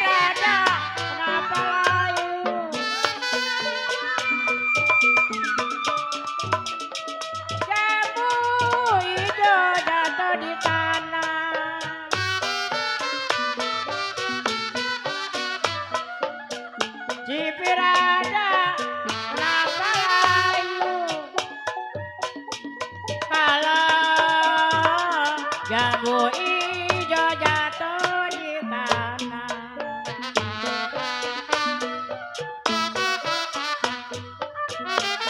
Rada kenapa layu? Jambu hijau jatuh di tanah. Cipirada kenapa layu? Kalau jambu hijau jatuh di tanah.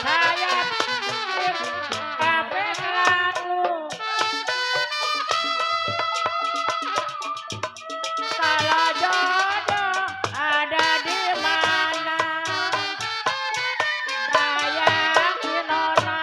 Saya pikir kafe selalu kalau jodoh ada di mana. Sayang Winona.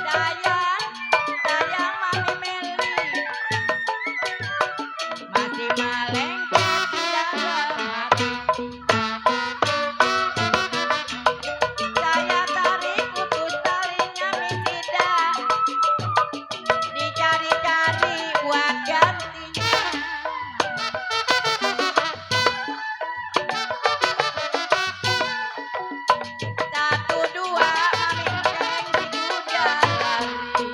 Sayang, sayang Mami Meli masih melengket di dalam hati. Saya tarik putus talinya Misida, dicari-cari buat gantinya. Satu dua Mami Engkeng si kuda lari.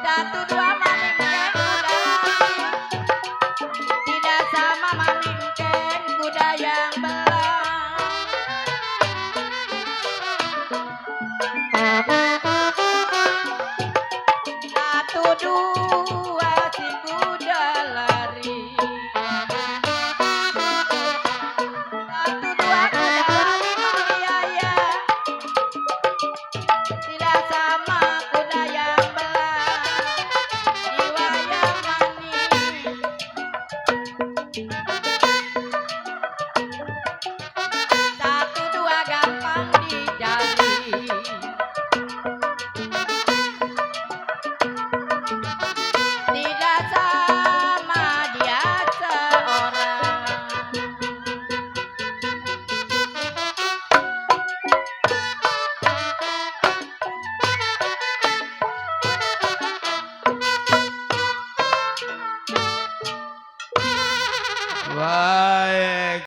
Satu dua Mami Engkeng kuda lari. Tidak sama Mami Engkeng kuda yang belang. Satu dua si kuda lari. Satu dua kuda lari Mami Ayah. Tidak sama kuda yang belang. Jiwa yang manis. Satu dua gampang dicari. Tidak sama dia seorang. Baik.